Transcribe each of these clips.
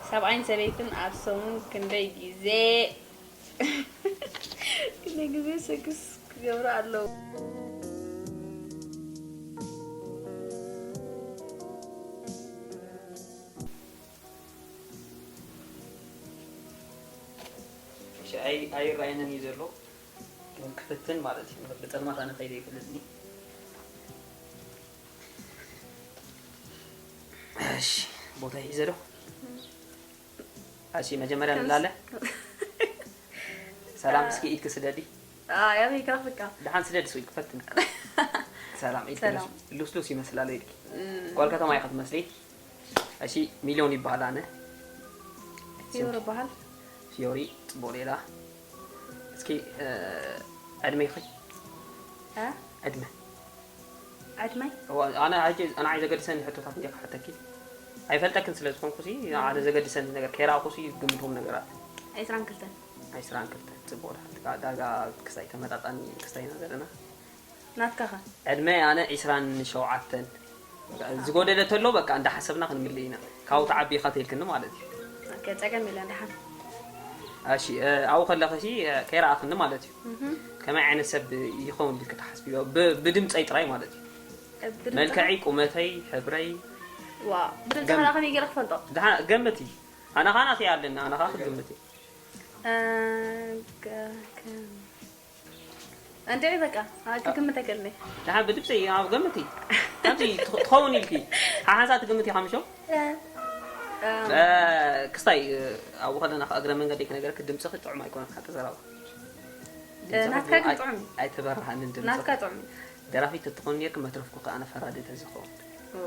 ሰብኣይን ሰበይትን ኣብ ሰሙን ክንደይ ግዜ ክንደይ ግዜ ሰክስ ክገብሩ ኣለዉ? እሺ፣ ኣይ- ኣይረኣየንን እዩ ዘሎ። ግን ክፍትን ማለት እዩ። ብጸልማት ኣነ ከይደ ይፈልጥኒ። እሺ፣ ቦታ ሒዘ ዶ? እሺ፣ መጀመርያ ንላለ ሰላም፣ እስኪ ኢድኪ ስደዲ። ኣይ፣ ኣበይ ከፍካ? ደሓን ስደዲ፣ ስዊት ክፈትን። ሰላም፣ ኢድኪ ሰላም። ሉስ- ሉስሉስ ይመስላል ኢድኪ። ጓል ከተማ ኢኻ ትመስሊ። እሺ፣ ሚሊዮን ይበሃል ኣነ። ፊዮሪ ይበሃል። ፊዮሪ፣ ጽቡቕ ሌላ። እስኪ እ፣ ዕድመ ይኸይ? እ? ዕድመ። ዕድመይ? እዋ፣ ኣነ ሕጂ ኣነ ዓይ ዘገድሰኒ ሕቶታት እንዲያ ክሓተኪ። ኣይፈልጠክን ስለ ዝኾንኩ ሲ ኣነ ዘገድሰኒ ነገር ከይረኣኹ ሲ ግምቶም ነገራት። ዕስራን ክልተን። ዕስራን ክልተን፣ ጽቡቕ። ዳ- ዳጋ ክስታይ ተመጣጣኒ ክስታይ ኢና ዘለና። ናትካኸ? ዕድመ ኣነ ዕስራን ሸውዓተን። ዝጎደለ ተሎ በቃ እንዳሓሰብና ክንምልእ ኢና። ካብኡ ተዓቢኻ ተይልክኒ ማለት እዩ። ኦኬ፣ ጸገም የለን፣ ደሓን። እሺ፣ እ፣ ኣብኡ ከለኺ ሲ እ፣ ከይረኣኽኒ ማለት እዩ። እህም። ከመይ ዓይነት ሰብ ይኸውን ኢልኪ ትሓስቢ? ብ- ብድምፀይ ጥራይ ማለት እዩ። ብድምፅኻ? መልክዐይ፣ ቁመተይ፣ ሕብረይ። ዋ፣ ብድምፅኻ ገም- ኸመይ ገይረ ክፈልጦ? ደሓ ገምቲ። ኣነ ኻናት ኣለና፣ ኣነ ኻ ክትግምቲ። እ፣ ገ- ገ- እንዴ በቃ፣ አ፣ ክግምት ኣይክእልን እየ። ደሓ ብድምፂ ኣብ ገምቲ። ከምዚ ትኸ- ትኸውን ኢልኪ ሓሓንሳ ትግምቲ ኢኻ ምሾ? እ፣ እ፣ እ፣ ክስታይ እ፣ ኣብኡ ከለና ከኣ እግረ መንገደይ ክነገርኪ ድምፅኺ ጥዑም ኣይኮነን ሓቂ ዘረባ። ድምፅኺ ናትካ ጥዑም ግን ኣይ- ጥዑም እዩ። ኣይተበራሃንን ድምፅኺ። ናትካ ጥዑም እዩ። ደራፊት ትትኾን ኔርኪ መትረፍኩ ከኣ ኣነ ፈራዲ ተዝኸውን። ኦ፣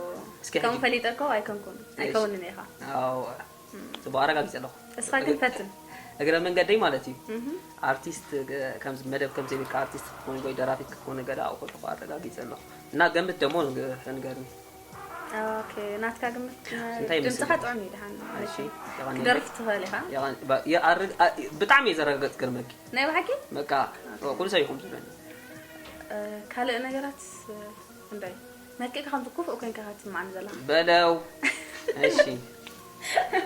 እስኪ ከም ሕጂ- ፈሊጠ እኮ ኣይኮንኩን፣ እሺ። ኣይከውንን ኢኻ። ኣዎ። ጽቡቕ ኣረጋጊጸ ኣለኹ። እስኻ ግን ፈትን። እግረ መንገደይ ማለት እዩ። እህ፣ ኣርቲስት እ፣ ከምዚ መደብ ከምዚ ኢልካ ኣርቲስት ክትኮን ወይ ደራፊት ክትኮን ገለ ኣብኡ ከለኹ ኣረጋጊጸ ኣለኹ። እና ገምት ደሞ ንገ- ንገርኒ። ኦኬ፣ ናትካ ግምት እንታይ ድምፅኻ ይመስል? ጥዑም እዩ፣ ደሓን። እሺ፣ ይቐኒ። ክደርፍ ትኽእል ኢኻ። ይቐኒ። ባ- የ- ኣር- ኣ- ብጣዕሚ እየ ዘረጋግጽ ገርመኪ። ናይ ብሓቂ? በቃ ኩሉ ሰብ ይኹም ዝብለኒ። እ፣ ካልእ ነገራት እ፣ እንታይ? መልክዕካ ከምዚ ክፉእ ኮይንካ ክትስምዓኒ ዘለኻ። በለው። እሺ።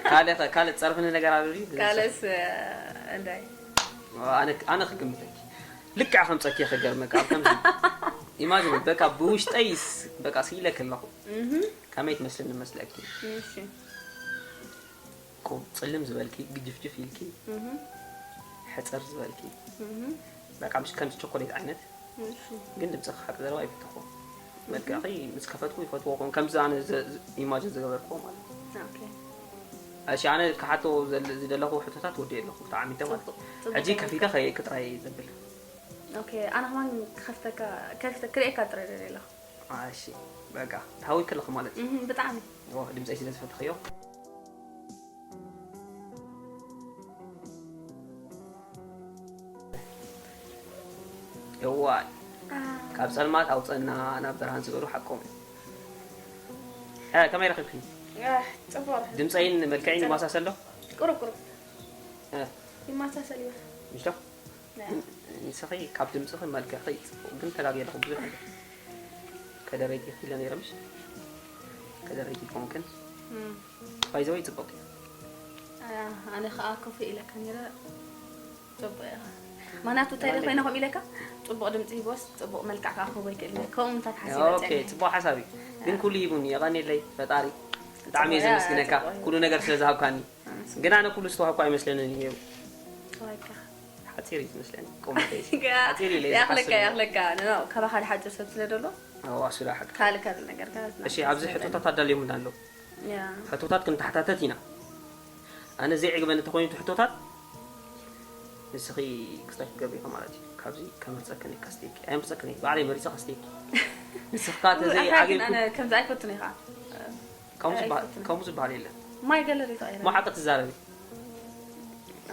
ካልእ ኸ- ካልእ ጸርፍኒ ነገር ኣሎ ድዩ? ካልእስ እ፣ እንታይ? ኣነ ኣነ ክግምተኪ። ልክዕ ከምጸኪ ክገርመካ። ኣብ ከምዚ ኢማጂን በቃ ብውሽጠይስ በቃ ስኢለኪ ኣለኹ። እህ፣ ከመይ ትመስልኒ መስለኪ? እሺ። ቁ- ጽልም ዝበልኪ፣ ግጅፍጅፍ ኢልኪ፣ እህ፣ ሕጽር ዝበልኪ፣ እህ። በቃ ምሽ ከምዚ ቸኮሌት ዓይነት፣ እሺ። ግን ድምጽኺ ሓቂ ዘረባ ኣይፈተኹ። መልክዕኺ ምስ ከፈትኩ ይፈትዎ ኾን ከምዚ ኣነ ዘ- ዘ- ኢማጂን ዝገበርኩዎ ማለት እዩ። ኦኬ። እሺ፣ ኣነ ክሓቶ ዘል- ዝደለኹ ሕቶታት ወዲኤ ኣለኹ ብጣዕሚ ማለት እዩ። ጽቡቅ፣ ጽቡቅ ሕጂ ተመልከት። ከፊተ ከየ ክጥራይ ዘብል። ኦኬ፣ ኣነ ከማን ክኸፍተካ ከፍተ ክርእየካ ጥራይ ደልየ ኣለኹ። እሺ፣ በቃ ተሃዊክ ኣለኹ ማለት እዩ። እህ፣ ብጣዕሚ። ኦ፣ ድምፀይ ስለ ዝፈተኽዮ። እዋይ፣ ካብ ጸልማት ኣውፀና ናብ ብርሃን ዝበሉ ሓቆም እዩ። እ፣ ከመይ ረኺብኪ? ኣህ፣ ጽቡቅ። ድምፀይን መልክዐይን ይመሳሰል ዶ? ቁሩብ ቁሩብ እ፣ ይመሳሰል እዩ። ምሽ ዶ? ንስኺ ካብ ድምፅኺ መልክዕኺ ይፅቡቅ፣ ግን ተጋጊ ኣለኹ ብዙሕ ነገር። ከደረይቲ ኢለ ነይረ ምሽ? ከደረይቲ ይኮንክን። እም። ባይዘወይ ፅቡቅ እዩ። ኣያ፣ ኣነ ከዓ ክፉእ ኢለካ ነይረ። ጽቡቅ ኢኻ። ምኽንያቱ እንታይ ደ ኮይነ ከምኡ ኢለካ? ጽቡቅ ድምፂ ሂቦስ ጽቡቅ መልክዕ ከዓ ክህቦ ይክእል እዩ። ከምኡ ምታት ሓሲበ ኦኬ፣ ጸኒሐ። ፅቡቅ ሓሳብ እዩ። ግን ኩሉ ሂቡኒ፣ የቐንየለይ ፈጣሪ። ብጣዕሚ እየ ጽቡቅ፣ ዘመስግነካ ጽቡቅ እዩ። ኩሉ ነገር ስለ ዝሃብካኒ። ኣመስግን። ግን ኣነ ኩሉ ዝተዋህኩ ኣይመስለንን እዩ። ተዋሂብካ። ሓፂር እዩ ዝመስለኒ። ቁመተይ ጋ-፣ ሓፂር ኢለ እየ ይኣኽለካ፣ ዝሓስብ። ይኣኽለካ። ኖ፣ ኖ፣ ካባኻ ሓደ ሓፂር ሰብ ስለ ደሎ፣ ኣዋ፣ ሱዳ ሓቂ። ካልእ ካልእ ነገር፣ ካልእ እሺ፣ ኣብዚ ሕቶታት ኣዳልዮምና ኣለዉ። ያ። ሕቶታት ክንተሓታተት ኢና። ኣነ ዘይዕግበኒ እንተኾይኑ እቲ ሕቶታት፣ ንስኺ ክስታይ ክትገብሪ ኢኺ ማለት እዩ። ካብዚ ከመርፀክን እየ፣ ከስትየኪ። ኣየምርፀክን እየ፣ ባዕለይ መሪፀ ከስትየኪ። ንስኻ ኣታ ግን ተዘይዓጊብኩ ኣነ ከምዚ ኣይፈቱን ኢኻ። ከምኡ ዝበሃል- ኣይፈቱን። ከምኡ ዝበሃል የለን። ማይ ገለ ሪቶ ኣይረን። ሞ ሓቂ ትዛረቢ።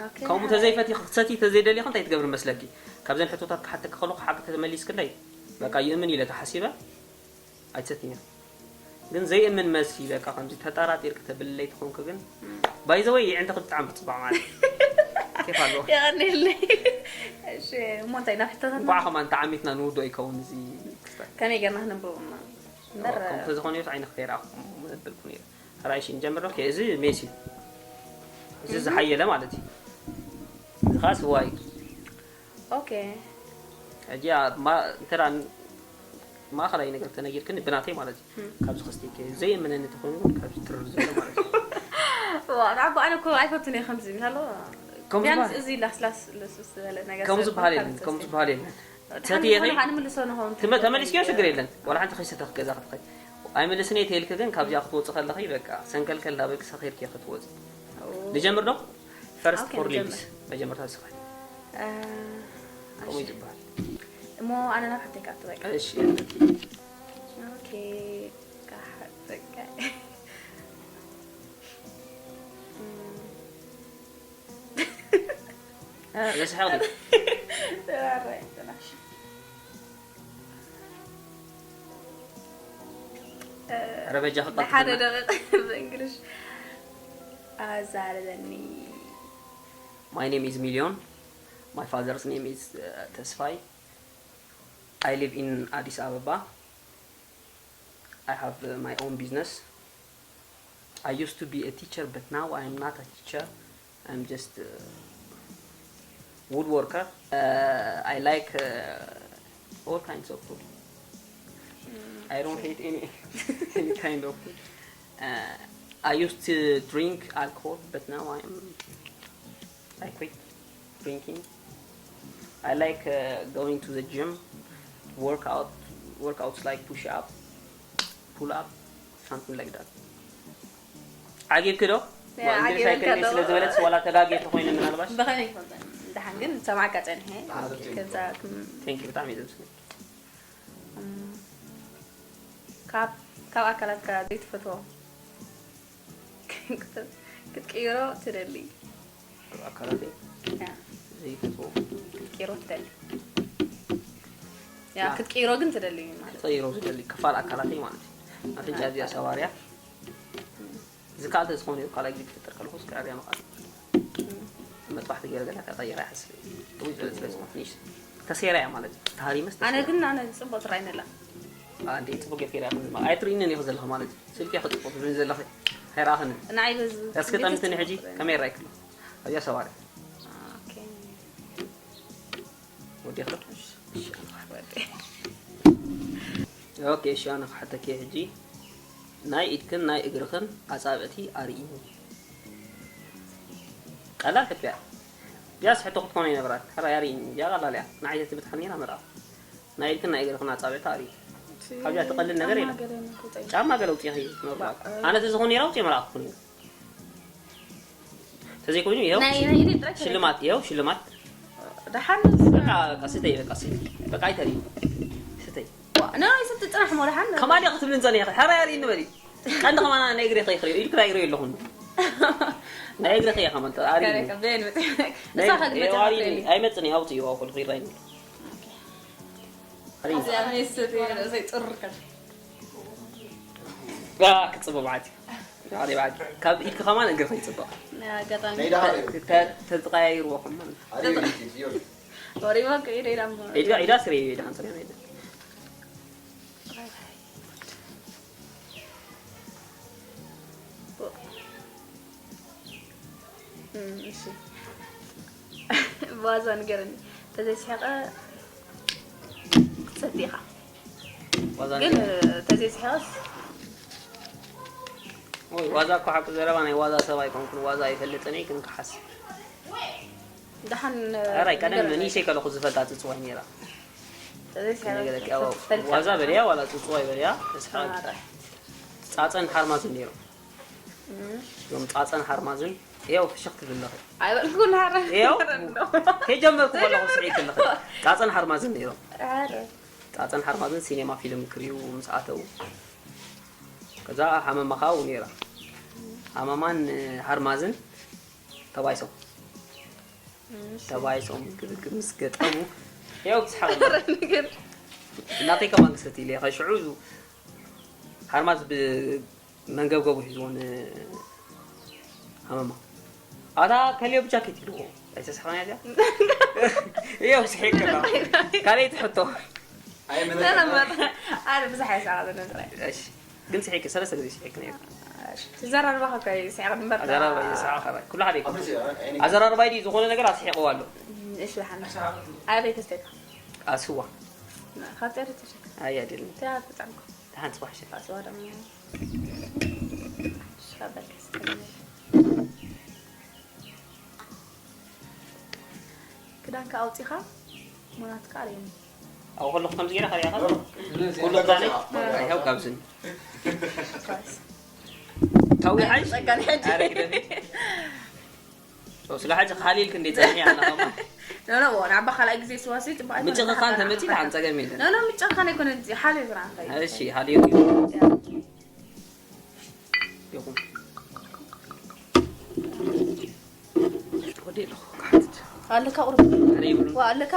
ኦኬ። ከምኡ ተዘይፈቲኺ ክትሰቲ ተዘይደሊኺ እንታይ ትገብሪ መስለኪ? ካብዘን ሕቶታት ክሓተኪ ከለኹ ሓቂ ተመሊስክለይ፣ በቃ ይእምን ኢለ ተሓሲበ ኣይትሰትይን። ግን ዘይእምን መሲ በቃ ከምዚ ተጠራጢርኪ ተብልለይ ትኾንኪ ግን፣ ባይ ዘ ወይ የዕንትኺ ብጣዕሚ ክፅባቕ ማለት እዩ። ኬፍ ኣለዎ። የቐንየለይ። እሺ፣ እሞ እንታይ ናብ ሕቶታት እንኳዕ ከማን ተዓሚትና ንውዶ ይከውን እዚ ክስታይ። ከመይ ጌርና ክነንብቦ እሞ? እምበር ከምኡ ተዝኾነ ዮስ ዓይንኺ ከይረኣኹ መበልኩ ነይሩ። ሕራይ እሺ፣ ንጀምር ዶ? ኦኬ፣ እዚ ሜስ እዩ። እዚ ዝሓየለ ማለት እዩ። እዚ ኸዓ ስዋ እዩ። Okay. ሕጂ ማ እንተ ደኣ ማእኸላይ ነገር ተነጊርክኒ ብናተይ ማለት እዩ። ካብዚ ክስቲከ ዘየመነኒ ተኾይኑ እውን ካብዚ ትርር ዝበለ ማለት እዩ። ዋ፣ ኣቦ ኣነ እኮ ኣይፈቱን እየ ከምዚ እንተሎ። ከምዚ ቢያንስ በሃል- እዚ ላስላስ ልስልስ ዝበለ ነገር ከምዚ ሰብ ዝበሃል ካብ የለን፣ ዝስተ። ከምዚ ዝበሃል የለን። ድሓን ሰትየ ዝኾነ ኸይ- ከኣ ንምልሶ ንኸውን ትመ- ተመሊስክዮ ችግር የለን። ዋላ ሓንቲ ከይሰተኽ ገዛ ክትኸይ ኣይመልስን እየ ተልከ ግን ካብዚኣ ክትወፂ ከለኺ በቃ ሰንከልከል እንዳበልኪ ሰኺርኪ ክትወፂ። ኦ፣ ንጀምር ዶ? First ኦኬ፣ for ንጀምር። Lips መጀመርታ ንስኻ። እ፣ ከምኡ እሺ። ይበሃል። እሞ ኣነ ናብ ሓተይ ክኣቱ በቃ። እሺ። ኦኬ። ካሕ-፣ በቃ። እም። ዘስሕቕ ድዩ? ተራራይ፣ ተናሽ። እ፣ ኧረ በጃኺ ንሓደ ቀልጥፍና። ደቂቕ ብእንግሊሽ ኣዛርበኒ። My name is ሚልዮን። My father's name is uh, ተስፋይ። I live in Addis Ababa. I have uh, my own business. I used to be a teacher, but now I am not a teacher. I'm just a woodworker. Uh, I like uh, all kinds of food. I don't hate any any kind of food. Uh, I used to drink alcohol, but now I am I quit drinking. I like uh, going to the gym, workout, workouts like push up, pull up, something like that. ዓጊብኪ ዶ? ያ፣ እንግሊሽ ዓጊበን ኣይክእልን ከለዉ። ስለ ዝበለት ዋላ ተጋጊ ተኾይነ ምናልባሽ ብኸመይ ይፈልጠን? ደሓን ግን ሰማዕካ ጸኒሐ። ኣዘውቲሩ። ከዛ ክም-፣ ቴንኪ ብጣዕሚ እዩ ዘምስግን። እም፣ ካብ፣ ካብ ኣካላትካ ዘይትፈትዎ ክትቅይሮ ትደሊ? ኣካላተይ ያ፣ ዘይፈትዎ ክትቅይሮ ትደሊ? ያ፣ ያ። ክትቅይሮ ግን ትደሊ ማለት። ክቐይሮ ዝደሊ ክፋል ኣካላተይ ማለት እዩ። ኣፍንጫ እዚኣ ሰባርያ ዝከኣል ተዝኾነ እዩ ካልኣይ ግዜ ክፍጠር ከለኹ እስከ ኣብያ ምኽኣል መጥባሕቲ ገለ ገለ ከቐይራ ይሓስብ እዩ። ጥውይ ዝበለ ስለ ዝኾነ ንእሽተይ ተሰይራ እያ ማለት እዩ። ተሃሪመስ ኣነ ተሰይራ። ግን ኣነ ጽቡቅ ትራይኒ ኣላ። ኣንዴ ጽቡቅ ጌርካ ይረኣኹ ማለት እዩ። ስልኪ ኣይትጥፉ ትብሉኒ ዘለኺ ኣይረኣኽን። ንዓይ በዚ እስኪ ጠምትኒ ሕጂ ከመይ ይረኣይክሎ ኣብያ ሰባርያ ኦኬ። ወዲኽሎ እሺ፣ ወዲ። ኦኬ እሺ ኣነ ክሓተኪ ሕጂ ናይ ኢድክን ናይ እግርኽን ኣጻብዕቲ ኣርእይኒ። ቀላል ሕቶ እያ። ያስ ሕቶ ክትኮነ ይነብራት ሕራይ ኣርእይኒ እያ ቀላል እያ። ንዓይ ተትብትሓኒ ና መርኣ ናይ ኢድክን ናይ እግርኽን ኣጻብዕቲ ኣርእይኒ። ካብዚኣ ትቐልል ነገር የለን። ጫማ ገለ ውፅኢኺ ትነብራ ኣነ ተዝኾን ነይራ ውፅኢ መርኣ ክኾን ተዘይኮይኑ ይኸው ናይ ናይ ኢድ ጥራይ ሽልማት ይኸው ሽልማት ደሓን በቃ በቃ ስተይ በቃ ስተይ በቃ ኣይተሪ ስተይ ናይ ስት ጽናሕ ሞ ደሓን ከማን ክትብልን ጸኒኻ ሕራይ ኣርእይኒ በሊ ቀንዲ ከማና ናይ እግሪ ከይኽሪ ኢልክ ናይ እግሪ የለኹን ናይ እግሪ ከይ ከማን ኣሪ ከበን መጽ እሳ ከግመጽ ኣይመጽን ኣውጽ ይዋ ኩል ኺራይ ኣሪ እዚኣ መሰት ይረሰይ ጥርቀል ክጽበ ባዓት ኣሪ ባዓት ካብ ኢልክ ከማን እግሪ ከይጽበ ኣጋጣሚ ናይ ደሃር እዩ። ተዝቀያይርዎ ከማን ኣሪዩ ዩቲዩብ ዮር ወሪማ ከይደ ኢላሞ ኢዳ ኢዳ ስሪ ኢዳ ሓንሰር ያመይደ እም፣ እሺ። ብዋዛ ንገረኒ። ተዘይስሐቐ ክትሰቲ ኢኻ። ዋዛ ግን ተዘይስሐቐስ ወይ ዋዛ እኮ ሓቂ ዘረባ ናይ ዋዛ ሰብ ኣይኮንኩን ዋዛ ኣይፈልጥን እየ ግን ክሓስብ ደሓን ኣራይ ቀደም ንገረኒ። ንእሽተይ ከለኹ ዝፈልጣ ጽጽዋይ ነይራ ተዘይስሐቐስ ነገረኪ ክትፈልጥ ዋዛ ኣለካ። በልያ ዋላ ጽጽዋይ በልያ ተስሓቅ ኣራይ። ጻጸን ሓርማዝን ነይሮም እም። እዞም ጻጸን ሓርማዝን ያው ፍሽኽ ትብል ኣለኺ ኣይበልኩን ሃረ ያው ሃረ እንዶ። ከይጀመርኩ ከለኹ ስዒ ከለኺ ጻጸን ሓርማዝን ነይሮም ሃረ ጻጸን ሓርማዝን ሲኔማ ፊልም ክሪኡ ምስ ኣተው ከዛ ሃመማ ከዓ ነይራ ሃመማን ሓርማዝን ተባይሶም ተባይሶም ግርግር ምስ ገጠሙ ያው ትስሓቅ ነገር እናተይ ከማን ክሰት ኢለ ከሽዑ ሓርማዝ ብመንገብገቡ ሒዝዎ ንሃመማ ኣታ ከልዮ ብጃኬት ኢልዎ ኣይተስሓቅና እዚኣ ያው ስሒቅ ከላ ካልኣይቲ ሕቶ ኣይ ምን ተለመደ ኣረ ብዙሕ ኣይሰዓበ ነበር እሺ ግን ስሒቅ ሰለስተ ግዜ ስሒቅ ነይሩ ትዘራርባ ከ ይስሕቕ እምበር። ኣዘራርባ ይስሕቕ። ኩሉ ሓደ ይኮን። ኣዘራርባይ ድዩ ዝኾነ ነገር ኣስሒቕዎ ኣሎ። እሺ፣ ሓን ኣበይ ተስተካ? ኣስዋ። ካብ ጤሪ ተሸካ። ኣይ፣ ኣይደለም። ቲያ ተጻምኩ። ሓንቲ ጽባሕ ሸካ። ኣስዋ ደሞ። ሻበል ከስተካ። ክዳንካ ኣውጺኻ፣ ሞናትካ ኣርእየኒ። ኣብ ከለኹ ከምዚ ገይረ ከሪኣኻ። ኩሉ ክዳነይ ይኸው ካብዝን። ኳስ። ካዊ ሓይ። ጸጋን ሕጂ። ኣረ ግደፊ። ሶ፣ ስለ ሓጂ ካሊል ክንደይ ጸኒሐ ኣላ ከማ። ኖ፣ ኖ፣ ንዓባ ካልኣይ ግዜ ስዋሲ ጽቡቕ ኣይኮነን። ምጭኻ እንተ መጺእ ደሓን ጸገም የለን። ኖ፣ ኖ፣ ምጭኻ ኣይኮነን፣ እዚ ሓልዮ ዝረኣኻ እዩ። እሺ፣ ሓልዮ እዩ። ይኹን። ወዲ ኣለኹ፣ ክሓትት። ኣለካ ቁሩብ። ኣነ ይብሉ። ዋ፣ ኣለካ።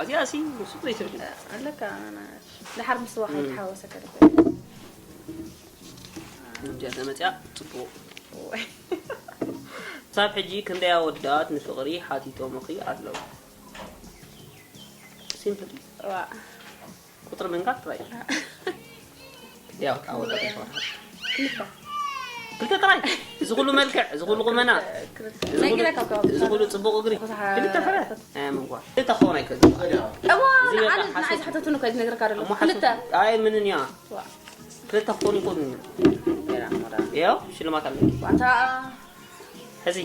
እዚኣ ሲ፣ ንሱ ዘይትብል። ኣለካ፣ ኣና፣ ድሓር ምስ ዋኸ ተሓወሰ ከደበ። እንጃ ተመጽያ፣ ጽቡቕ። ክሳብ ሕጂ ክንደይ ኣወዳት ንፍቕሪ ሓቲቶምኺ ኣለዉ? ሲምፕል። ዋ። ቁጽሪ ምንጋር ጥራይ። ያው ኣወዳት ይፈርሃ። ክልተ። ክልተ ጥራይ። እዚ ኩሉ መልክዕ፣ እዚ ኩሉ ቁመና፣ እዚ ኩሉ፣ ነጊራ ካብ ከባቢ እዚ ኩሉ ጽቡቕ እግሪ። ክልተ ፍረ። ኣይ፣ ምንኳ። ክልተ ክኸውን ኣይክእልን። እዋ፣ እዚ በቃ ንዓይ፣ ንዓይ ሓሶት። ዝሓተቱን እኮ ዝነግረካ ደሎ። እሞ ክልተ። ሓሶት። ኣይ፣ ምንን እያ። ዋ። ክልተ ክኾኑ ይኽእሉ እዮም። ጌራ፣ ሞራ። ያው ሽልማት ኣለኪ። ዋታ። ሕዚ፣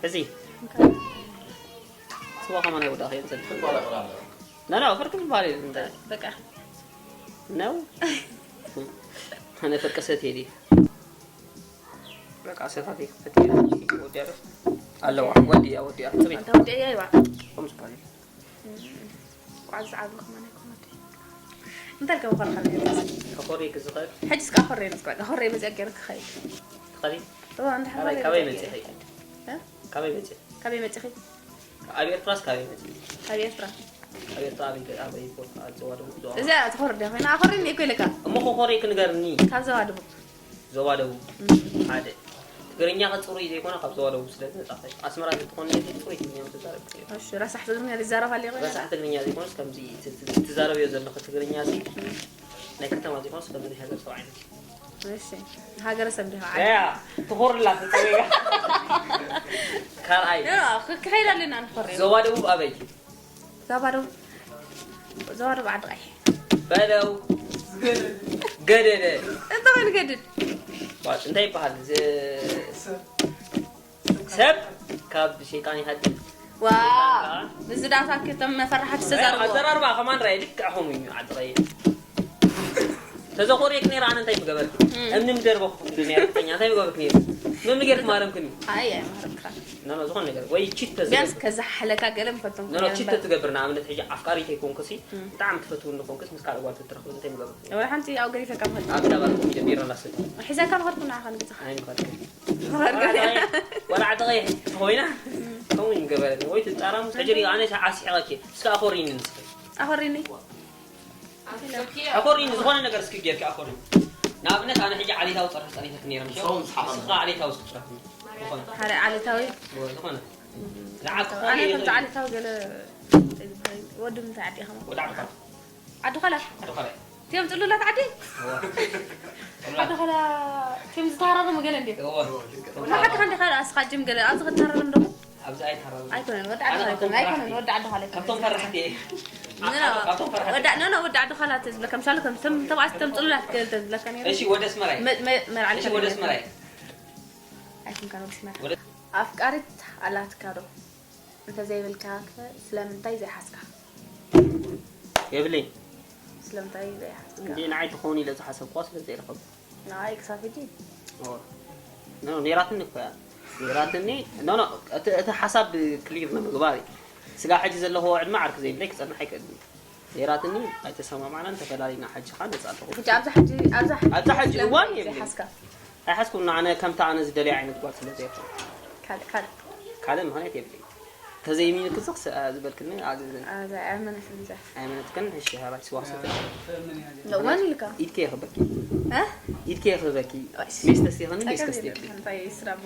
ሕዚ። ስዋ ከማን ኣይወዳእኽዮ ዘለ። ና፣ ና፣ ፍርቂ ዝበሃል የለን እንታይ? በቃ። ነው? ኣነ ፍርቂ ሰትየ ድየ? በቃ ሰታትየ ክፈት ወዲያ ዶ? ኣለዋ፣ ወዲያ፣ ወዲያ። ጽሪ። ኣንታ ወዲያ እያ ይባ። ከም ዝበሃል እዩ። ቋዝ ዓቢ ከማን ኣይኮነን። እንታይ ከም ኸርኸር ነይሩ? ከኾሪ ክዝኸድ። ሕጂ እስካ ኾሬ ነስካ፣ ኾሬ መጽያ ገይሩ ክኸይድ። ትኸዲ? እዋ፣ እንደ ኣረ፣ ሓባሪ ካበይ መጽያ መጽእ? ገይሩ ክኸይድ። እ? ካበይ መጽእ? ካበይ መጽኺ? ኣብ ኤርትራስ ካበይ መጽእ? ካብ ኤርትራ። ኣብ ኤርትራ ኣበይ ገ-፣ ኣበይ ቦታ? ኣብ ዞባ ደቡብ፣ ዞባ እዚኣ ትኾርድ እያ ኮይና፣ ኣኾሪኒ እኮ ኢለካ። እሞ ከኾሪ ክንገርኒ። ካብ ዞባ ደቡብ። ዞባ ደቡብ። ሓደ። ትግርኛ ከጽሩይ ዘይኮነ ካብ ዞባ ደቡብ ስለ ዝመጻ። ኣስመራ እንተኾነ ጽሩይ ትግርኛ ምትዛረብ ትኽእል። እሺ፣ ረሳሕ ትግርኛ ዝዛረብ ኣለ ኮይና። ረሳሕ ትግርኛ ዘይኮነስ ከምዚ ት-፣ ት-፣ ትዛረብዮ ዘለኺ ትግርኛ ሲ ናይ ከተማ ዘይኮነስ ከምዚ ናይ ሃገር ሰብ ዓይነት። እሺ፣ ሃገረሰብ ዲኻ? ያ፣ ትኾርላ ትጽሩይ። ካልኣይ። ያ፣ ክኸይድ ኣለና ንኾሪ። ዞባ ደቡብ ኣበይ? ዞባ ደቡብ። ዞባ ደቡብ ዓዲ ቀይሕ። በለው። ገደደ። እንታይ ንገድድ? ዋ፣ እንታይ ይበሃል? ዝ-፣ ሰብ ካብ ሸይጣን ይሃድም። ዋ፣ እዚ ዳታ ክተም መፈራሓት ዝተዛረቦ። ኣዘራርባ ከማን ራይ ልክዕ ከምኡ እዩ። ዓዲ ቀይሕ። ተዘኾርየክ ነይረ ኣነ እንታይ ምገበርክ? እም። እምኒ ምደርበኹ እንዱ ነይረ፣ እንታይ ምገበርክ ነይረ? መምኒ ጌርክ ማረምክኒ? ኣይ፣ ኣይ፣ ማረምካ። ኖ፣ ኖ፣ ዝኾነ ነገር። ወይ ቺት ተዘ-፣ ቢያንስ ከዛሓለካ ገለ ምፈቶም ኖ፣ ኖ፣ ቺት ተትገብር፣ ንኣብነት ሕጂ ኣፍቃሪት ኣይኮንኩሲ፣ እም። ብጣዕሚ ትፈትው እንኾንክስ፣ ምስ ካልእ ጓል ተትረኽብ እንታይ ምገበርክ? ወላ ሓንቲ ኣብ ገሪፈካ ምኸድኩ። ኣብ ዳባር ኮፍ ኢለ ቢራ እናሰተ። ሒዘካ ምኸድኩ ንዓኻ ንገዛኻ። ኣይ፣ ምኸድክ። ምኸድኩ። ወላ ዓዲ ቀይሕ ተኾይና፣ እም። ከምኡ እዩ ምገበረኒ። ወይ ትጣራሙ፣ ሕጂ ሪኣ፣ ኣነ ኣስሒቐኪ። እስከ ኣኾሪኒ ንስኺ። ኣኾሪኒ? ኣኾሪኒ፣ ዝኾነ ነገር እስኪ ጌርኪ ኣኾሪኒ። ንኣብነት ኣነ ሕጂ ዓሌታዊ ጸርፊ ጸኒተኪ ነይረ፣ ምሽ? ንስኺ ከኣ ዓሌታዊ እስኪ ጽረፍኒ። ዝኾነ። ሓደ ዓሌታዊ? እወ፣ ዝኾነ። ዝዓርከ ኣነ ክኾን ከምቲ ይኽእል። ዓሌታዊ ገለ ወዲ ምንታይ ዓዲ ኢኻ? ወዲ ዓዲ ኻላ። ዓዲ ኻላ? ዓዲ ኻላ። እቲኦም ጽሉላት ዓዲ? እወ። ዓዲ ኻላ፣ እቲኦም ዝተሃራረሙ ገለ እንድዮም? እወ። ንሓድካ እንዲኻ ደኣ እስኻ ጅም ገለ፣ ኣብዚ ክትሃረር እንዶ? ኣብዚ ኣይተሃራረም። ኣይኮነን፣ ወዲ ዓዲ ኣነ ኻላ ካብቶም ኣይኮነን፣ ፈራሕቲ። ወዲ ዓዲ ኻላ ኣይኮነን። ካብቶም ፈራሕቲ እየ። ኖ፣ ኖ። ካብቶም ፈራሕቲ። ወዲ፣ ኖ፣ ኖ፣ ወዲ ዓዲ ኻላ ትዝብለ፣ ከም ሻሉ ከም፣ ከም፣ ተባዕት፣ ከም ጽሉላት ገለ ተዝብለካ ነይሩ። እሺ፣ ወደ ኣስመራ እየ። መ-፣ መ-፣ መርዓ እሺ፣ ወደ ኣስመራ እየ። ኣይኮንካን ወዲ ኣስመራ። ወደ ኣፍቃሪት ኣላትካ ዶ? እንተዘይብልካ ከ ስለምንታይ ዘይሓዝካ? የብለይን። ስለምንታይ ዘይሓዝካ? እንዴ፣ ንዓይ ትኸውን ኢለ ዝሓሰብኳ ስለ ዘይረኸብኩ። ንዓይ ክሳብ ሕጂ? ኦ። ኖ፣ ኖ፣ ነይራትኒ እኮ እያ። ነይራትኒ። ኖ፣ ኖ፣ እቲ፣ እቲ ሓሳብ ክሊር ንምግባር እዩ። ስጋ ሕጂ ዘለኹዎ ዕድመ ዓርኪ ዘይብለይ ክጸንሕ ኣይክእልን እዩ። ነይራትኒ፣ ኣይተሰማማዕናን፣ ተፈላሊና፣ ሕጂ ኸኣ ነጻ ኣለኹ። ሕጂ ኣብዛ ሕጂ፣ ኣብዛ ሕጂ ኣብዛ ሕጂ እዋን ስለምንታይ የብለይን። ዘይሓዝካ? ኣይሓዝኩን፣ ኣነ ከምታ ኣነ ዝደልያ ዓይነት ጓል ስለ ዘይኮነ። ካልእ፣ ካልእ? ካልእ ምኽንያት የብለይን። ተዘይሚንኪ ዝኽስ-፣ አ፣ ዝበልክኒ ኣግዝን። ኣዛ፣ ኣይመነትን እዛ። ኣይመነትክን፣ እሺ፣ ሃባይ ስዋ ሰተ። ለዋን ኢልካ? ኢድከ የኽበኪ። እ? ኢድከ የኽበኪ። እሺ። ሜስተስ ይኸኒ፣ ጸገም ሜስተስ የለን። የብለይን። እንታይ ስራማ?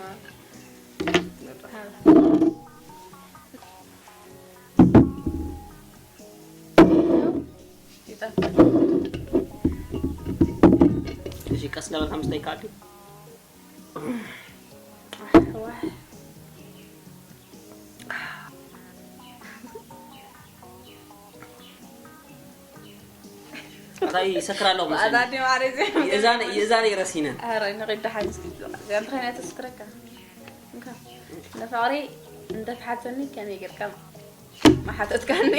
ይጠፍእ። እሺ፣ ቀስ እንዳበልካ ምስታይ ይከኣል ድዩ? ኣታ ይሰክር ኣለኹ መሰለኒ። ኣዛዲ ማሬ ዘይ- የእዛነ የእዛነ ይረሲነ። ኣረ ንቕዳ ሓንስ እዚኣ እንታይ ዓይነት ትስክረካ? እንካ ንፍቕሪ እንተትሓተኒ ከመይ ጌርካ ምሓተትካኒ?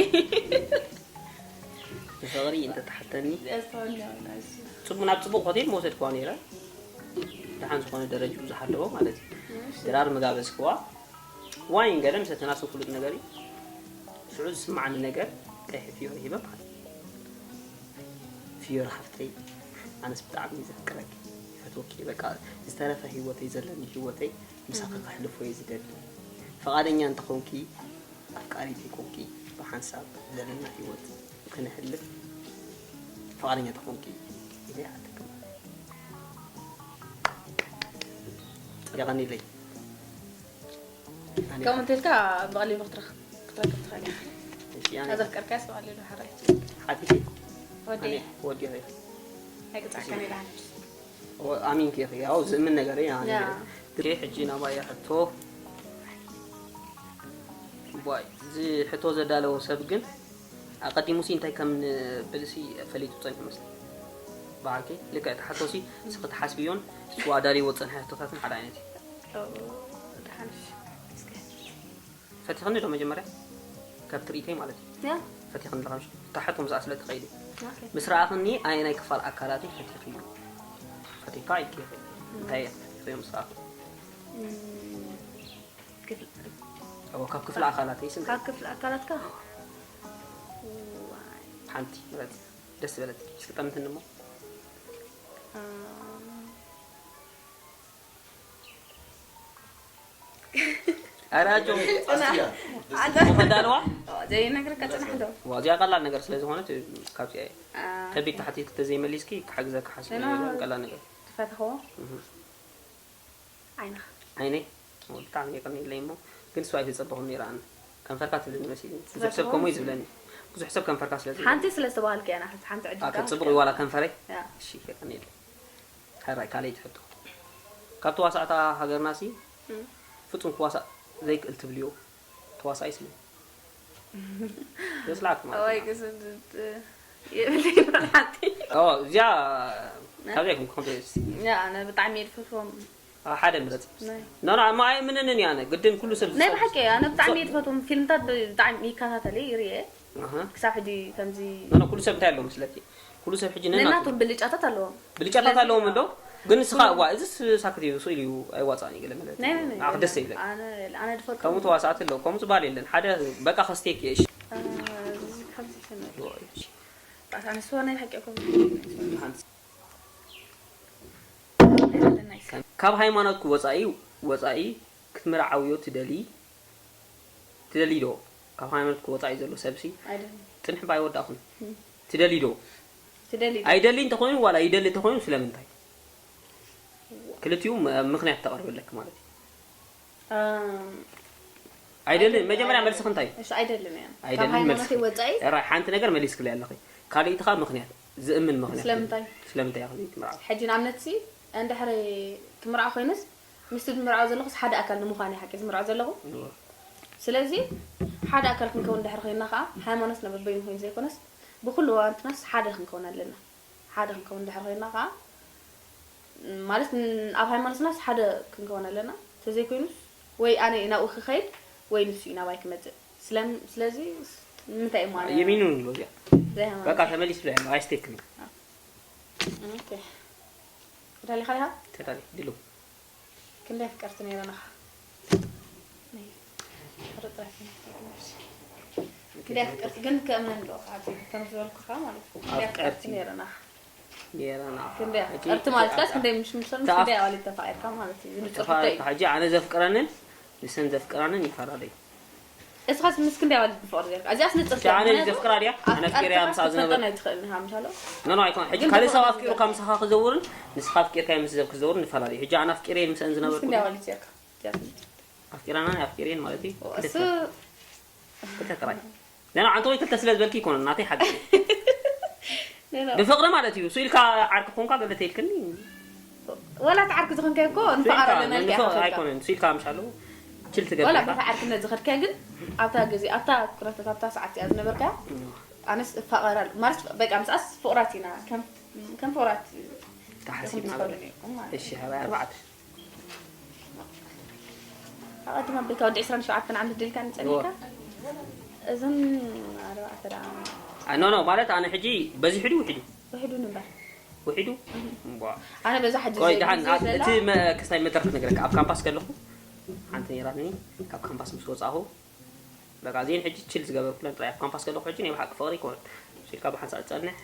ንፍቕሪ እንተትሓተኒ እዚኣ ዝተወልደ ናይሱ ጽቡቕ ናብ ጽቡቕ ሆቴል መውሰድክዋ ነይረ። ደሓን ዝኾነ ደረጅኡ ዝሓለወ ማለት እዩ። ድራር መጋበዝክዋ። ዋይን ገለ ምሰተና ስም ፍሉጥ ነገር እዩ። ሽዑ ዝስማዓኒ ነገር ቀይሕ ፍዮሪ ሂበ ማለት እዩ። ፍዮሪ ሓፍተይ ኣነስ ብጣዕሚ እየ ዘፍቅረኪ ይፈትወኪ እየ። በቃ ዝተረፈ ህይወተይ ዘለኒ ህይወተይ ምሳኺ ከሕልፎ እየ ዝደሊ። ፍቓደኛ እንተኾንኪ ኣፍቃሪተይ ኮንኪ ብሓንሳብ ዘለና ህይወት ክነሕልፍ ፍቓደኛ ተኾንኪ ኢለ ይሓተኪ። የቐንየለይ። ኣነ ከምኡ እንተልካ ብቐሊሉ ክትረክ- ክትረክብ ትኽእል ኢኻ። እሺ፣ ኣነ ዘፍቀርካስ ብቐሊሉ ሓራይ ሓቲተይ ወዲ ኣነ ወዲ ኸ ኣይቅጻዕካን ኢላ ኣሚንኪ ኢኺ። ያው ዝእምን ነገር እየ ኣነ። ያ። ግን ሕጂ ናባይ ሕቶ ዋይ፣ እዚ ሕቶ ዘዳለዎ ሰብ ግን ኣቐዲሙሲ እንታይ ከም ንብልሲ ፈሊጡ ጸኒሑ መስለኒ። ብሓቂ ልክዕ እቲ ሕቶሲ ንስኺ ትሓስብዮን እሱ ኣዳልይዎ ዝጸንሐ ሕቶታትን ሓደ ዓይነት እዩ። ደሓንሽ እስከ ፈቲኽኒ ዶ መጀመርያ? ካብ ትርኢተይ ማለት እዩ። ያ ፈቲኽኒ ኣለኻ ምሽ? እታ ሕቶ ምስኣ ስለ ትኸይድ እዩ። ኦኬ ምስ ረኣኽኒ ኣየናይ ክፋል ኣካላተይ ፈቲኽዮ? ፈቲኻ ኣይትፈቲኽዮ? እንታይ ኢኻ ፈቲኽዮ ምስ ረኣኽኒ? እም፣ ክፍል እዎ ካብ ክፍሊ ኣካላተይ ስንት ካብ ክፍሊ ኣካላትካ ዋይ ሓንቲ ምረጽ። ደስ ዝበለትኪ እስኪ ጠምትኒ እሞ። አ፣ ኣራጆ ኣንተ ተዳልዋ ዘይነግረካ ጽናሕ ዶ ዋዚያ ቀላል ነገር ስለ ዝኾነት ካብዚኣ እየ። አ፣ ከቢድ ተሓቲት ክተዘይመሊስኪ ክሓግዘካ ሓስብ ገና ነይሩ ቀላል ነገር። ትፈትሕዎ እህ። ዓይንኻ ዓይነይ ብጣዕሚ የቀንየለይ እሞ ግን እሱ ኣይተጸበኹን ነይረ ኣነ። ከንፈርካ ትብለኒ መሲልኒ። ብዙሕ ሰብ ከምኡ እዩ ዝብለኒ። ብዙሕ ሰብ ከንፈርካ ስለ ዝብለኒ። ሓንቲ ስለ ዝተባሃልክ እያ ናሕልቲ ሓንቲ ዕድል ኣከ ጽቡቕ ይዋላ ከንፈረይ ያ እሺ የቀንየለይ። ሕራይ ካልኣይቲ ሕቶ ካብ ተዋሳእታ ሃገርና ሲ እም። ፍጹም ክዋሳእ ዘይክእል ትብልዮ ተዋሳኣይ ስለ ዘጽላዕክ ማለት ወይ እዩ። ክስድድ የብለይ ሓንቲ ኦ እዚኣ ካብዚኣ ይኩም ኮምፕሌክስ ያ ኣነ ብጣዕሚ እየ ዝፈትዎም ሓደ ምረጽ ናይ ኖ ኖ እማ ኣይምንንን እያ ኣነ ግድን ኩሉ ሰብ ናይ ዝሰ- ብሓቂ እየ ኣነ ብጣዕሚ እየ ዝፈትዎም ፊልምታት ብጣዕሚ ይከታተል እየ ይርየ ኣሃ። ክሳብ ሕጂ ከምዚ ኖ ኖ ኩሉ ሰብ እንታይ ኣለዎ መስለኪ ኩሉ ሰብ ሕጂ ነናቱ ነናቶም ብልጫታት ኣለዎም ብልጫታት ስለዚ- ኣለዎም እንዶ ግን ንስኻ ዋ እዚ ሳክት እዩ ስኢሉ እዩ ኣይዋፃእን እዩ ገለ ማለት ናይ ናይ ናይ ኣኽ ደስ ይብለክ ኣነ ኣነ ድፈቱ ከምኡ ተዋሳእቲ ኣለዉ ከምኡ ዝበሃል የለን ሓደ በቃ ከስተየክ እየ እሺ እዚ ከምዚ ከመይ ባታ ንስዋ ናይ ሓቂ ኮም ካብ ሃይማኖትኪ ወፃኢ ወፃኢ ክትምርዓውዮ ትደሊ ትደሊ ዶ ካብ ሃይማኖትኪ ወፃኢ ዘሎ ሰብሲ ኣይደልን ፅንሕ ባይወዳእኹን ትደሊ ዶ ትደሊ ኣይደሊ እንተኾይኑ ዋላ ይደሊ እንተኾይኑ ስለምንታይ ክልቲኡ ም- ምኽንያት ተቐርበለክ ማለት እዩ ኣም፣ ኣይደልን መጀመርያ መልስኽ እንታይ እዩ እሺ ኣይደልን እያ ካብ ኣይደልን ሃይማኖተይ መልስኽ ወፃኢ ራይ ሓንቲ ነገር መሊስክለይ ኣለኺ ካልእትኻ ምኽንያት ዝእምን ምኽንያት ስለምንታይ ስለምንታይ ኢኻ ዘይትምርዓው ሕጂ ንኣብነት ሲ እንድሕሪ ትምርዓ ኮይኑስ ምስቲ ዝምርዓው ዘለኹስ ሓደ ኣካል ንምዃን እየ ሓቂ ዝምርዓው ዘለኹ ስለዚ ሓደ ኣካል ክንከውን እንድሕር ኮይንና ከዓ ሃይማኖትና በበይኑ ኮይኑ ዘይኮነስ ብኩሉ እዋንትናስ ሓደ ክንከውን ኣለና ሓደ ክንከውን እንድሕር ኮይንና ከዓ ማለት ን- ኣብ ሃይማኖትናስ ሓደ ክንከውን ኣለና ተዘይኮይኑስ ወይ ኣነ ናብኡ ክኸይድ ወይ ንሱ እዩ ናባይ ክመፅእ ስለም ስለዚ ንምንታይ እሞ ኣነ የሚኑ ንብሎ እዚኣ ዘይሃይማኖት በቃ ተመሊስለ ኣይስቴክኒ ኦኬ ተዳሊኻ ዲኻ ተዳሊ ድሉ ክንደይ ኣፍቀርቲ ነይረና ክንደይ ኣፍቀርቲ ግን ከእምነን ዶ ከም ዝበልኩኻ ማለት እዩ ክንደይ ኣፍቀርቲ ነይረና ነይረና ክንደይ ኣፍቀርቲ ማለት ዳስ ክንደይ ምሽ ምሰል ምስ ክንደይ ኣዋልድ ተፋቂርካ ማለት እዩ ንፅርፍቶ እዩ ተፋሪካ ሕጂ ኣነ ዘፍቅረንን ንሰን ዘፍቅራንን ይፈላለዩ እስኻስ ምስ ክንደይ ኣዋልድ ብፍቕሪ ጌርካ እዚኣስ ንፅርፍቶ ኣነ ዘፍቅራ ድያ ኣነ ኣፍቂርያ ምስኣ ዝነበረ ኣይትኽእልን ሃምሻሎ ኖ ኖ ኣይኮነ ሕጂ ካልእ ሰብ ኣፍቂሩካ ምሳኻ ክዘውርን ንስኻ ኣፍቂርካ ምስ ሰብ ክዘውርን ይፈላለዩ ሕጂ ኣነ ኣፍቂረ ምስአን ምስ ዝነበርኩ ክንደይ ኣዋልድ ጌርካ ኣፍቂራና ኣፍቂሬን ማለት እዩ እሱ ክልተ ጥራይ ኖ ኖ ኣንተ ወይ ክልተ ስለ ዝበልኪ ይኮነ ናተይ ሓቂ ብፍቕሪ ማለት እዩ እሱ ኢልካ ዓርኪ ኮንካ ገለ ተይልክኒ ወላ ተዓርኪ ዝኾንካዮ እኮ ንፋቐር ኣለና ኢልካ ኢኻ ከድካ። ኣይኮነን፣ ስኢልካ ምሽ ኣለዉ ችል ትገብር ወላ ኢኻ። በታ ዓርክነት ዝኸድካዮ ግን ኣብታ ግዜ ኣብታ ኩነታት ኣብታ ሰዓት እያ ዝነበርካያ። ኣነስ እፋቐር ኣለ ማለት በቃ ምስኣስ ፍቑራት ኢና ከም ከም ፍቑራት ተሓሲብና ኢኹም ትኸዱ ነይርኩም ማለት እሺ፣ ሃባይ ኣርባዕተ ኣቐድም ኣቤካ ወዲ ዕስራን ሸውዓተን ዓመት ደልካ ንጸኒካ እዞም ኣርባዕተ ደኣ ኖ ኖ ማለት ኣነ ሕጂ በዚሑ ድዩ ውሒዱ ውሕዱ ንበር ውሒዱ እምቧ ኣነ በዛ ሕጂ ቆይ ዘይ- ደሓን ዘይ- ዘላ- እቲ መ- ክስታይ መድረክ ክነግረካ ኣብ ካምፓስ ከለኹ ሓንቲ ነይራትኒ ካብ ካምፓስ ምስ ወፃኹ በቃ እዚን ሕጂ ችል ዝገበርኩለን ጥራይ ኣብ ካምፓስ ከለኹ ሕጂ ናይ ብሓቂ ፍቕሪ ይኮን ሲልካ ብሓንሳእ ዝፀንሕ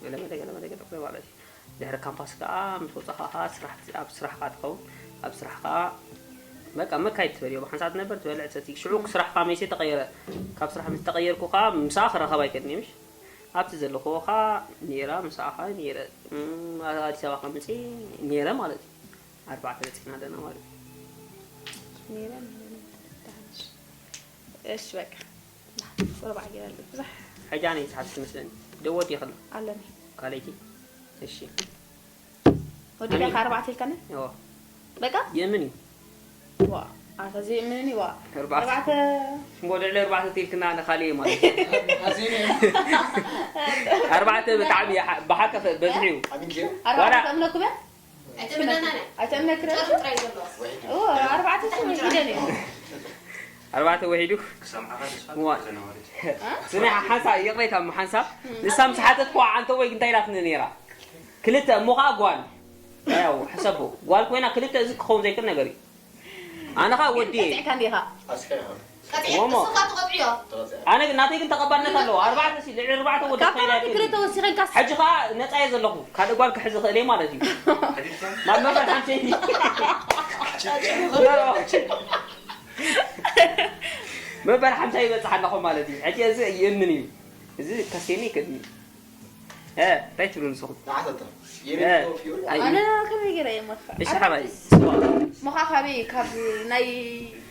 ገለመለ ገለመለ ገለመለ ማለት እዩ ድሕሪ ካምፓስ ከዓ ምስ ወፃኻ ከዓ ስራሕ ኣብ ስራሕካ ትኸውን ኣብ ስራሕ ከዓ በቃ መካይድ ትበልዮ ብሓንሳእ ትነበር ትበልዕ ትሰቲ ሽዑ ስራሕካ መይሴ ተቐየረ ካብ ስራሕ ምስ ተቐየርኩ ከዓ ምሳኣ ክራኸብ ኣይክእልን እየ ምሽ ኣብቲ ዘለኹዎ ከዓ ነይራ ምሳኣ ከዓ ነይረ እም፣ ኣዲስ ኣበባ ከምፅእ ነይረ ማለት እዩ ኣርባዕተ በፂሕና ኣለና ማለት እዩ ነይረ ነይረ ነይረ። እሺ በቃ ቁርባዕ ገይራ ኣለች ብዙሕ ሕጂ ኣነ ይስሓት ትመስለኒ ደወት ይኽእል ኣለኒ ካልይቲ እሺ ወዲዳ ካብ ኣርባዕተ ኢልካኒ ዮ በቃ የምን እዩ ዋ ኣታ ዘይእምንኒ ዋ ኣርባዕተ ኣርባዕተ እምቦ ልዕሊ ኣርባዕተ ትልክና ኣነ ካልእ እየ ማለት እዩ ኣርባዕተ ብጣዕሚ እየ ሓ- ብሓቂ በዝሒ እዩ ኣርባዕተ ተእምነኩም እያ ኣይተመናናን ኣይተእምነክን ጨርቂ ጥራይ ዘለዎ እዎ ኣርባዕተ ሱ ሂደን እዩ ኣርባዕተ ወሒዱ ክሰምዓኻ ተስፋ ዋ። ተነዋሪት ስኒ ሓንሳብ ይቕሬታ ሓንሳብ ንሳ ምስ ሓተት ኳ ዓንተ ወይ እንታይ ኢላትኒ ነይራ ክልተ እሞ ከዓ ጓል ያው ሕሰቦ ጓል ኮይና ክልተ እዚ ክኸውን ዘይክእል ነገር እዩ ኣነ ከዓ ወዲ እየ ቀጢዕካ እንዲኻ ኣስከያ ቀጢዕ ወሞ። እሱ ካብ ትቐጥዕዮ ተቐፅያ ኣነ ግን ናተይ ግን ተቐባልነት ኣለዎ ኣርባዕተ ሲ ልዕሊ ኣርባዕተ ወዲ ካብ ኮይና ተባዕቲ ክልተ ወሲኸን ካስ ሕጂ ከዓ ነፃ እየ ዘለኹ ካልእ ጓል ክሕዚ ክእል እየ ማለት እዩ ናብ መበል ሓምሰይቲ መበል ሓምሳ ይበፅሕ ኣለኹ ማለት እዩ ሕጂ እዚ ይእምን እዩ እዚ ከስየኒ ይክእል እዩ እንታይ ትብሉ ንስኹም ንዓተተ ኣይ- ኣነ ከመይ ገይረ እየ መካ እሺ ሓባይ ሞኻ ካበይ ካብ ናይ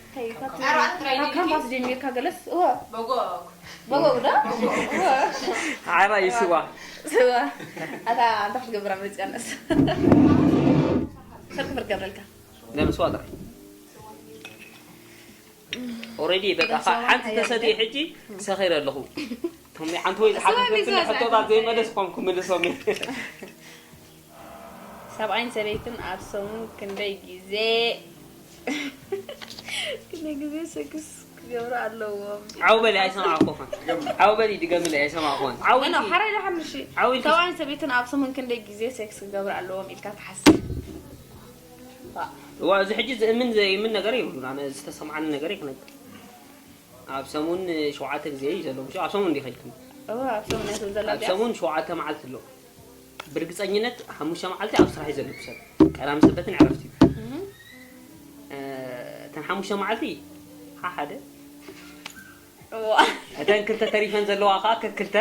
እንታይ ካብ ኣርባዕተ ጥራይ ካብ ድዩ? ካምፓስ ጀሚርካ ገለስ እወ በጎ በጎ ዶ እወ ሓባይ ስዋ ስዋ ኣታ ኣንታ ክትገብራ መፅያ ነስ ሰብ ክፍር ገብረልካ ለምስዋ ጥራይ ኦሬዲ በቃ ሓንቲ ተሰትየ ሕጂ ሰኺረ ኣለኹ ቶም ሓንቲ ወይ ዝሓተተኒ ሕቶታት ዘይመለስኩም ክምልሶም እየ ሰብኣይን ሰበይትን ኣብ ሰሙን ክንደይ ግዜ ክንደይ ግዜ ሰክስ ክገብሩ ኣለዎም ዓው በሊ ኣይሰማዕኩኽን ዓው በሊ ድገምለይ ኣይሰማዕኩኽን ዓው ኖ ሓራይ ዝሓምሽ ዓው ኢልኪ- ሰብኣይን ሰበይትን ኣብ ሰሙን ክንደይ ግዜ ሴክስ ክገብሩ ኣለዎም ኢልካ ትሓስብ እዋ እዚ ሕጂ ዝእምን ዘይእምን ነገር የብሉን ኣነ ዝተሰምዓኒ ነገር ይክነግር ኣብ ሰሙን ሸውዓተ ግዜ እዩ ዘለዉ ኣብ ሰሙን እንዲ ከይድኩም እዋ ኣብ ሰሙን ናይ ዘላ ኣብ ሰሙን ሸውዓተ መዓልቲ ኣሎ ብርግፀኝነት ሓሙሽተ መዓልቲ ኣብ ስራሕ እዩ ዘለኩ ሰብ ቀዳም ሰበትን ዕረፍቲ እዩ እተን ሓሙሽተ መዓልቲ ሓሓደ እተን ክልተ ተሪፈን ዘለዋ ከዓ ከክልተ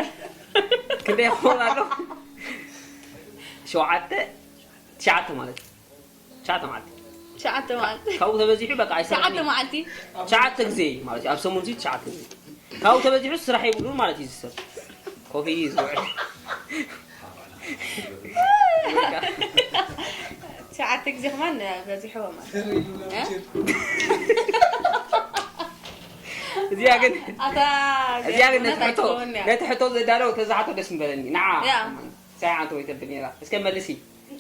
ክንደይ ክኸውን ኣሎ ሸውዓተ ትሽዓተ ማለት እዩ ትሽዓተ መዓልቲ ትሽዓተ መዓልቲ ካብኡ ተበዚሑ በቃ ትሽዓተ ኣይሰራሕን መዓልቲ ትሽዓተ ግዜ ማለት እዩ ኣብ ሰሙን እዚ ትሽዓተ ግዜ ካብኡ ተበዚሑ ስራሕ የብሉን ማለት እዩ ዝሰብ ኮፊ እዩ ዝውዕል ትሽዓተ ግዜ ከማን በዚሕዎ ማለት እዚኣ ግን ኣታ እዚኣ ግን ነቲ ገነት ሕቶ ኣይትኸውን እያ ነቲ ሕቶ ዘዳለው ተዛሓቶ ደስ ምበለኒ ንዓ ያ። ሳይ ዓንተ ወይ ተብል ነራ እስከ መልሲ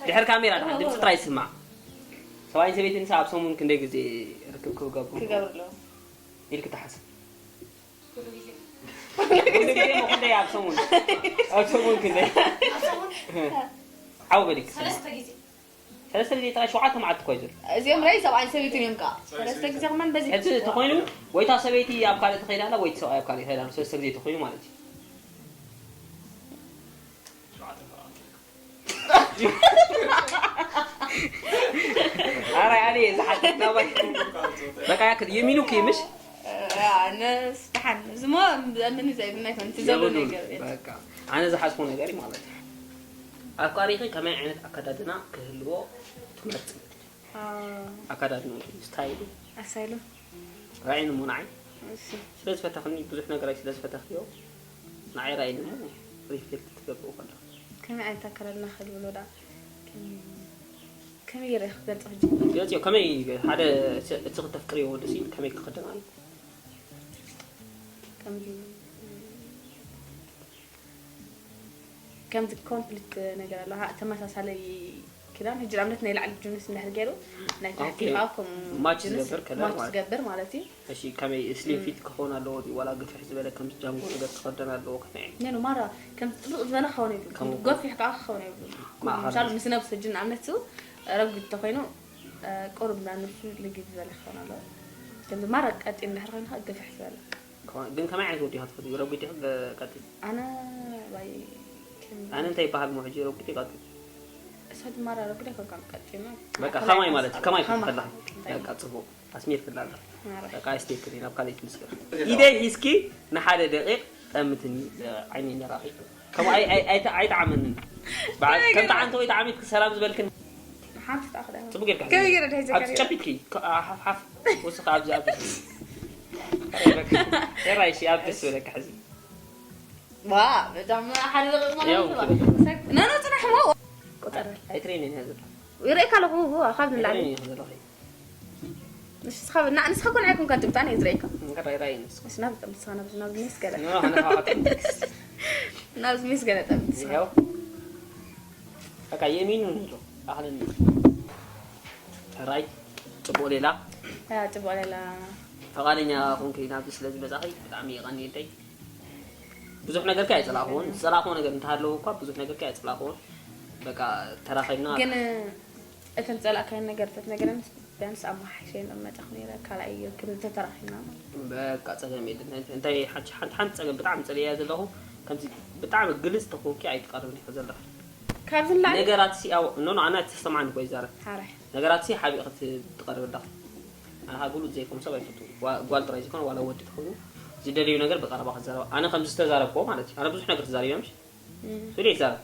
ድሕር ካሜራ ድሓን ድምፂ ጥራይ ይስማዕ ሰብኣይን ሰበይትን ኣብ ሰሙን ክንደይ ግዜ ርክብ ክገብሩ ክገብርሉ ኢልክ ትሓስብ ኩሉ ግዜ እሞ ክንደይ ኣብ ሰሙን ኣብ ሰሙን ክንደይ ዓው በሊክ ሰለስተ ግዜ ሰለስተ ግዜ ጥራይ ሸውዓተ መዓልቲ እኮ እዩ ዘሎ እዚኦም ራይ ሰብኣይን ሰበይትን እዮም ከዓ ሰለስተ ግዜ ከማን በዚ ሕጂ ተኮይኑ ወይታ ሰበይቲ ኣብ ካልእ ትኸይድ ኣላ ወይቲ ሰብኣይ ኣብ ካልእ ይኸይድ ኣሎ ሰለስተ ግዜ ተኮይኑ ማለት እዩ ኣራይ ኣነ ዝሓትት ናባይ በቃ ያክል የሚኑ ኪምሽ ነስ ደሓን እዚ ሞ ምን ዘይብና ይኮን እቲ ዘሎ ነገር እዩ። በቃ ኣነ ዝሓስቦ ነገር እዩ ማለት እዩ ኣፍቃሪኺ ከመይ ዓይነት ኣከዳድና ክህልዎ ትመርፂ ኣዎ፣ ኣከዳድና ስታይሉ ኣሳይሉ ራእይኒ እሞ ንዓይ እሺ ስለ ዝፈተኽኒ ብዙሕ ነገራት ስለ ዝፈተኽዮ ንዓይ ራእይኒ እሞ ሪፍሌክት ትገብሩ ከሎ ከመይ ዓይነት ኣከዳድና ክህልዎ ዳ ከመይ ገይረ ክገልጾ ሕጂ? ገጽዮ ከመይ ሓደ እቲ እቲ ክተፍቅርዮ ወዲ ሲ ከመይ ክኽደን ኣሎ? ከምዚ ከምዚ ኮምፕሊት ነገር ኣሎ። ሃ፣ ተመሳሳለይ ክዳን፣ ሕጂ ንኣብነት ናይ ላዕሊ ጅንስ እንድሕር ገይሩ፣ ናይ ታሕቲ ኦኬ። ከዓ ከምኡ ማች ጅንስ ዝገብር ከለር ማች ማለት ዝገብር ማለት እዩ። እሺ፣ ከመይ ስሊም ፊት ክኸውን ኣለዎ ድዩ? ዋላ ግፍሕ ዝበለ ከም ጃንጎ ነገር ክኽደን ኣለዎ? ከመይ? ኖ፣ ኖ፣ ማራ ከም ጥብቕ ዝበለ ክኸውን የብሉን። ከም ከምኡ ገፊሕ ከዓ ክኸውን የብሉን። ማእኸል። ምሳሌ ምስ ነብሱ ሕጂ ንኣብነት እሱ ረጒድ እንተኾይኑ፣ እ፣ ቁሩብ ናብ ነብሱ ልግብ ዝበለ ክኸውን ኣለዎ። ከምዚ ማራ ቀጢን እንድሕር ኮይኑ ከዓ ግፍሕ ዝበለ። ክኾን-፣ ግን ከመይ ዓይነት ወዲ ኢኻ ትፈትዊ? ረጒድ ዲኻ ቀጢን? ኣነ ባይ ከም ኣነ እንታይ ይበሃል እሞ ሕጂ ረጒድ ቀጢን? እሳ ድማ ረጒድ ኣይኮንካን ቀጢን። በቃ ማእከላይ ከማይ ማለት ከማይ ከማይ። ከማይ ከማይ። በቃ ጽቡቕ። ኣስሚርክላ ኣላ። ማራ። በቃ ኣይስተይክን ናብ ካልእ ትምስክር። ኢደይ ሒዝኪ ንሓደ ደቂቕ ጠምትኒ ዓይኒ ነራኺ። ከምኡ ኣይ-፣ ኣይ-፣ ኣይተ-፣ ኣይተዓመንን። በዓል-፣ ከምቲ ዓንተ ወይ ተዓሚትክ ሰላም ዝበልክን ሓንቲ ጥራሕ ክዳን። ጽቡቅ ጌርካ ከመይ ሒዝካ። ገይረ ድሕዚ ኣብ ቀሪበ? ጨቢጥኪ፣ ከ-፣ ኣ-፣ ሓፍ፣ ሓፍ። ወስኻ ኣብዚ፣ ኣብዚ። የራይ፣ እሺ፣ ኣብ ደስ ዝበለካ ሕዚ። ዋ፣ በጣም ሓደ ደቂቕ ማለት ያው፣ ነው። ክብል። ሰክ-፣ ኖ፣ ኖ፣ ጽናሕ፣ ዋ፣ ዋ። ቆጸረ። ኣይትረይኒ እያ ዘለኻ። ይረእካ ኣለኹ፣ ዋ፣ ካብ ንላዕሊ። ኣይትረይኒ እያ ዘለኻ። ንስኻ፣ ና-፣ ንስኻ ኮን ኣይኮንካ ትምጣን እየ ዝረእካ። እንካ ራይ ራይ ንስኻ። እሺ፣ ናብ ጠምትስኻ፣ ናብ፣ ናብ ሚስ ገለ። ኖ፣ ኣነ ኻኻ ጠምትስ። ናብ ሚስ ገለ ጠምትስኻ። ይኸው። በቃ የሚኑ ንዶ? ኣኽልን። ሕራይ፣ ጽቡቕ ሌላ። ያ፣ ጽቡቕ ሌላ። ፈቓደኛ ኾንኪ ናብዚ ስለ ዝመጻኺ ብጣዕሚ የቐንየለይ። ብዙሕ ነገርኪ ኣይጸላእኹዎን፣ ዝጸላእኹዎ ነገር እንተሃለወ እኳ ብዙሕ ነገርኪ ኣይጸላእኹዎን። በቃ ተራኺብና። ግን እተን ዝጸላእካየን ነገር ተትነግረንስ ቢያንስ ኣመሓይሸ እየ መጻኹ ነይረ፣ ካልኣይ እየ ክብል ተተራኺብና ማለት እዩ። በቃ ጸገም የለን። እንታይ ሓንቲ፣ ሓንቲ፣ ሓንቲ ጸገም ብጣዕሚ ጸሊእያ ዘለኹ፣ ከምዚ ብጣዕሚ ግልጽ ተኾንኪ ኣይትቐርብን ኢኺ ዘለኺ። ካብዚ ንላዕሊ? ነገራት ሲ-፣ ኣው-፣ ኖ፣ ኖ፣ ኣነ ተሰማዕኒ እኮ ይዛረብ። ሓራይ። ነገራት ሲ ሓቢእ ክት-፣ ትቐርብ ኣለኻ። ኣነ ኸኣ ግሉጽ ዘይኮኑ ሰብ ኣይፈቱ። ዋ-፣ ጓል ጥራይ ዘይኮነ ዋላ ወዲ ተኾይኑ ዝደልዩ ነገር ብቐረባ ክዛረብ። ኣነ ከምዚ ዝተዛረብክዎ ማለት እዩ። ኣነ ብዙሕ ነገር ተዛሪበ ምሽ? እም። ስለ ይዛረብ።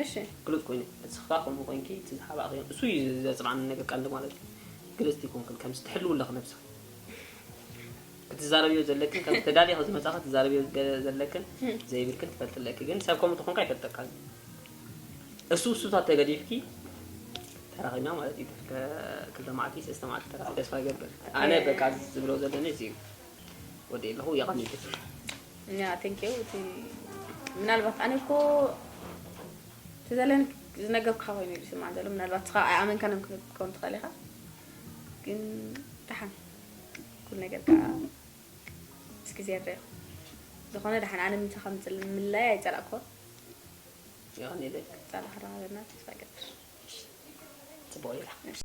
እሺ። ግሉጽ ኮይኑ፣ እስኻ ከምኡ ኮይንኪ፣ እቲ ዝሓባእኽዮ፣ እሱ እዩ ዘጽናኒ ነገር ቀንዲ ማለት እዩ። ግልጽቲ ይኮንክን፣ ከምዚ ትሕልው ኣለኽ ነብስኻ። ክትዛረብዮ ዘለክን፣ ከም ተዳሊኻ ዝመጻኻ ትዛረብዮ ገ-፣ ዘለክን፣ እም። ዘይብልክን ትፈልጥ ኣለኪ። ግን ሰብ ከምኡ ተኾንካ ኣይፈልጠካን። እሱ፣ እሱታት ተገዲፍኪ፣ ተራኺብና ማለት እዩ። ከ-፣ ክልተ መዓልቲ፣ ሰለስተ መዓልቲ ተራኺብ ተስፋ ይገብር። ኣነ ኦኬ። በቃ ዝብሎ ዘለኒ እዚ እዩ። ወዲ ኣለኹ፣ የቐንየለይ። ያ፣ ቴንክ ዩ። እቲ ምናልባት ኣነ እኮ እቲ ዘለኒ ዝነገርኩኻ ኮይኑ እዩ ዝስማዕ ዘሎ። ምናልባት ንስኻ ኣይኣመንካን ክትከውን ትኽእል ኢኻ። ግን ደሓን ኩሉ ነገር ከዓ ምስ ግዜ ንሪኦ። ዝኾነ ደሓን ኣነ ምሳኻ ምጽል-፣ ምልላይ ኣይጸላእኩዎን። የቐንየለይ። ጻዕዳ ክራኸበና ተስፋ እገብር። ጽቡቕ ኢላ።